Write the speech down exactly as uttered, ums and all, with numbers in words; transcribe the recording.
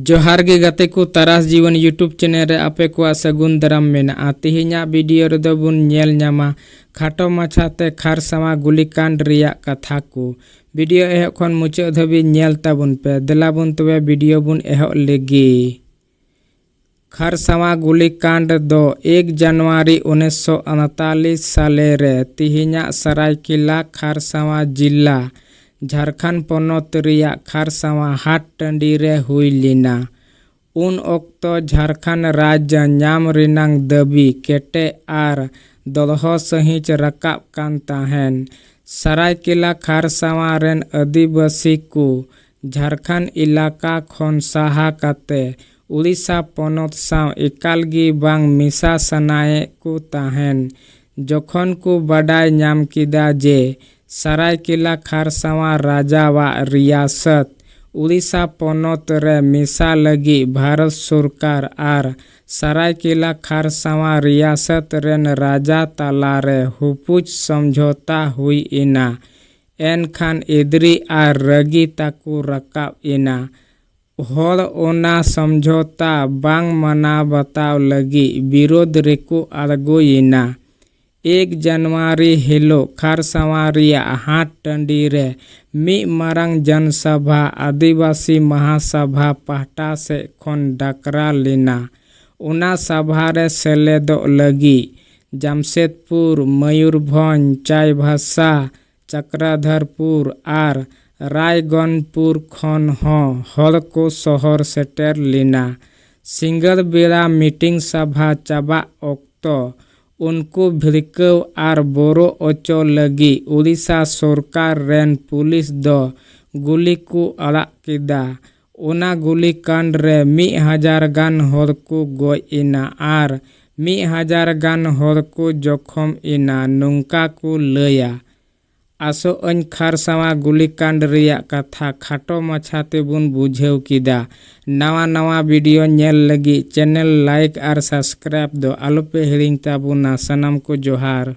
ᱡᱚᱦᱟᱨ ᱜᱮ ᱜᱟᱛᱮ ᱠᱚ, ᱛᱟᱨᱟᱥ ᱡᱤᱵᱚᱱ YouTube ᱪᱮᱱᱮᱞ ᱨᱮ ᱟᱯᱮ ᱠᱚᱣᱟᱜ ᱥᱟᱹᱜᱩᱱ ᱫᱟᱨᱟᱢ ᱢᱮᱱᱟᱜᱼᱟ᱾ ᱛᱮᱦᱮᱧᱟᱜ ᱵᱷᱤᱰᱤᱭᱳ ᱨᱮᱫᱚ ᱵᱚᱱ ᱧᱮᱞ ᱧᱟᱢᱟ ᱠᱷᱟᱴᱚ ᱢᱟᱪᱷᱟᱛᱮ ᱠᱷᱟᱨᱥᱟᱣᱟ ᱜᱩᱞᱤᱠᱟᱱᱰ ᱨᱮᱭᱟᱜ ᱠᱟᱛᱷᱟ ᱠᱚ᱾ ᱵᱷᱤᱰᱤᱭᱳ ᱮᱦᱚᱵ ᱠᱷᱚᱱ ᱢᱩᱪᱟᱹᱫ ᱫᱷᱟᱹᱵᱤᱡ ᱧᱮᱞ ᱛᱟᱵᱚᱱ ᱯᱮ᱾ ᱫᱮᱞᱟ ᱵᱚᱱ ᱛᱚᱵᱮ ᱵᱷᱤᱰᱤᱭᱳ ᱵᱚᱱ ᱮᱦᱚᱵ ᱞᱮᱜᱮ᱾ ᱠᱷᱟᱨᱥᱟᱣᱟ ᱜᱩᱞᱤᱠᱟᱱᱰ ᱫᱚ ᱮᱠ ᱡᱟᱱᱩᱣᱟᱨᱤ ᱩᱱᱤᱥᱥᱚ ᱩᱱᱛᱟᱞᱤᱥ ᱥᱟᱞᱮ ᱨᱮ ᱛᱮᱦᱮᱧᱟᱜ ᱥᱟᱨᱟᱭᱠᱮᱞᱟ ᱠᱷᱟᱨᱥᱟᱣᱟ ᱡᱤᱞᱟ, ᱡᱷᱟᱨᱠᱷᱚᱸᱰ ᱯᱚᱱᱚᱛ ᱨᱮᱭᱟᱜ ᱠᱷᱟᱨᱥᱟᱣᱟ ᱦᱟᱴ ᱴᱟᱺᱰᱤ ᱨᱮ ᱦᱩᱭ ᱞᱮᱱᱟ᱾ ᱩᱱ ᱚᱠᱛᱚ ᱡᱷᱟᱨᱠᱷᱚᱸᱰ ᱨᱟᱡᱽ ᱧᱟᱢ ᱨᱮᱱᱟᱜ ᱫᱟᱹᱵᱤ ᱠᱮᱴᱮᱡ ᱟᱨ ᱫᱚᱲᱦᱚ ᱥᱟᱹᱦᱤᱡ ᱨᱟᱠᱟᱵ ᱠᱟᱱ ᱛᱟᱦᱮᱸᱱ᱾ ᱥᱟᱨᱟᱭᱠᱮᱞᱟ ᱠᱷᱟᱨᱥᱟᱣᱟ ᱨᱮᱱ ᱟᱹᱫᱤᱵᱟᱹᱥᱤ ᱠᱚ ᱡᱷᱟᱨᱠᱷᱚᱸᱰ ᱮᱞᱟᱠᱟ ᱠᱷᱚᱱ ᱥᱟᱦᱟ ᱠᱟᱛᱮ ᱩᱲᱤᱥᱥᱟ ᱯᱚᱱᱚᱛ ᱥᱟᱶ ᱮᱠᱟᱞ ᱜᱮ ᱵᱟᱝ ᱢᱮᱥᱟ ᱥᱟᱱᱟᱭᱮᱫ ᱠᱚ ᱛᱟᱦᱮᱸᱱ᱾ ᱡᱚᱠᱷᱚᱱ ᱠᱚ ᱵᱟᱰᱟᱭ ᱧᱟᱢ ᱠᱮᱫᱟ ᱡᱮ ᱥᱟᱨᱟᱭᱠᱮᱞᱟ ᱠᱷᱟᱨᱥᱟᱣᱟ ᱨᱟᱡᱟᱣᱟᱜ ᱨᱤᱭᱟᱥᱚᱛ ᱩᱲᱤᱥᱥᱟ ᱯᱚᱱᱚᱛ ᱨᱮ ᱢᱮᱥᱟ ᱞᱟᱹᱜᱤᱫ ᱵᱷᱟᱨᱚᱛ ᱥᱚᱨᱠᱟᱨ ᱟᱨ ᱥᱟᱨᱟᱭᱠᱮᱞᱟ ᱠᱷᱟᱨᱥᱟᱣᱟ ᱨᱤᱭᱟᱥᱚᱛ ᱨᱮᱱ ᱨᱟᱡᱟ ᱛᱟᱞᱟ ᱨᱮ ᱦᱩᱯᱩᱡ ᱥᱚᱢᱡᱷᱚᱛᱟ ᱦᱩᱭ ᱮᱱᱟ, ᱮᱱᱠᱷᱟᱱ ᱮᱫᱽᱨᱤ ᱟᱨ ᱨᱟᱹᱜᱤ ᱛᱟᱠᱚ ᱨᱟᱠᱟᱵ ᱮᱱᱟ᱾ ᱦᱚᱲ ᱚᱱᱟ ᱥᱚᱢᱡᱷᱚᱛᱟ ᱵᱟᱝ ᱢᱟᱱᱟᱣ ᱵᱟᱛᱟᱣ ᱞᱟᱹᱜᱤᱫ ᱵᱤᱨᱳᱫᱷ ᱨᱮᱠᱚ ᱟᱬᱜᱚᱭᱮᱱᱟ᱾ ᱮᱠ ᱡᱟᱱᱩᱣᱟᱨᱤ ᱦᱤᱞᱳᱜ ᱠᱷᱟᱨᱥᱟᱣᱟ ᱨᱮᱭᱟᱜ ᱦᱟᱴ ᱴᱟᱺᱰᱤ ᱨᱮ ᱢᱤᱫ ᱢᱟᱨᱟᱝ ᱡᱚᱱᱥᱚᱵᱷᱟ ᱟᱹᱫᱤᱵᱟᱹᱥᱤ ᱢᱟᱦᱟᱥᱚᱵᱷᱟ ᱯᱟᱦᱴᱟ ᱥᱮᱫ ᱠᱷᱚᱱ ᱰᱟᱠᱨᱟ ᱞᱮᱱᱟ᱾ ᱚᱱᱟ ᱥᱚᱵᱷᱟ ᱨᱮ ᱥᱮᱞᱮᱫᱚᱜ ᱞᱟᱹᱜᱤᱫ ᱡᱟᱢᱥᱮᱫᱽᱯᱩᱨ, ᱢᱚᱭᱩᱨᱵᱷᱚᱸᱡᱽ, ᱪᱟᱭᱵᱟᱥᱟ, ᱪᱚᱠᱨᱚᱫᱷᱚᱨᱯᱩᱨ ᱟᱨ ᱨᱟᱭᱜᱚᱱᱯᱩᱨ ᱠᱷᱚᱱ ᱦᱚᱸ ᱦᱚᱲ ᱠᱚ ᱥᱚᱦᱚᱨ ᱥᱮᱴᱮᱨ ᱞᱮᱱᱟ᱾ ᱥᱤᱸᱜᱟᱹᱲ ᱵᱮᱲᱟ ᱢᱤᱴᱤᱝ ᱥᱚᱵᱷᱟ ᱪᱟᱵᱟᱜ ᱚᱠᱛᱚ ᱩᱱᱠᱩ ᱵᱷᱤᱲᱠᱟᱹᱣ ᱟᱨ ᱵᱚᱨᱚ ᱚᱪᱚ ᱞᱟᱹᱜᱤᱫ ᱩᱲᱤᱥᱥᱟ ᱥᱚᱨᱠᱟᱨ ᱨᱮᱱ ᱯᱩᱞᱤᱥ ᱫᱚ ᱜᱩᱞᱤ ᱠᱚ ᱟᱲᱟᱜ ᱠᱮᱫᱟ᱾ ᱚᱱᱟ ᱜᱩᱞᱤ ᱠᱟᱸᱰ ᱨᱮ ᱢᱤᱫ ᱦᱟᱡᱟᱨ ᱜᱟᱱ ᱦᱚᱲ ᱠᱚ ᱜᱚᱡ ᱮᱱᱟ ᱟᱨ ᱢᱤᱫ ᱦᱟᱡᱟᱨ ᱜᱟᱱ ᱦᱚᱲ ᱠᱚ ᱡᱚᱠᱷᱚᱢ ᱮᱱᱟ, ᱱᱚᱝᱠᱟ ᱠᱚ ᱞᱟᱹᱭᱟ᱾ ᱟᱥᱚᱜ ᱟᱹᱧ ᱠᱷᱟᱨᱥᱟᱣᱟ ᱜᱩᱞᱤ ᱠᱟᱸᱰ ᱨᱮᱭᱟᱜ ᱠᱟᱛᱷᱟ ᱠᱷᱟᱴᱚ ᱢᱟᱪᱷᱟ ᱛᱮᱵᱚᱱ ᱵᱩᱡᱷᱟᱹᱣ ᱠᱮᱫᱟ᱾ ᱱᱟᱣᱟ ᱱᱟᱣᱟ ᱵᱷᱤᱰᱤᱭᱳ ᱧᱮᱞ ᱞᱟᱹᱜᱤᱫ ᱪᱮᱱᱮᱞ ᱞᱟᱭᱤᱠ ᱟᱨ ᱥᱟᱵᱥᱠᱨᱟᱭᱤᱵ ᱫᱚ ᱟᱞᱚᱯᱮ ᱦᱤᱲᱤᱧ ᱛᱟᱵᱚᱱᱟ᱾ ᱥᱟᱱᱟᱢ ᱠᱚ ᱡᱚᱦᱟᱨ᱾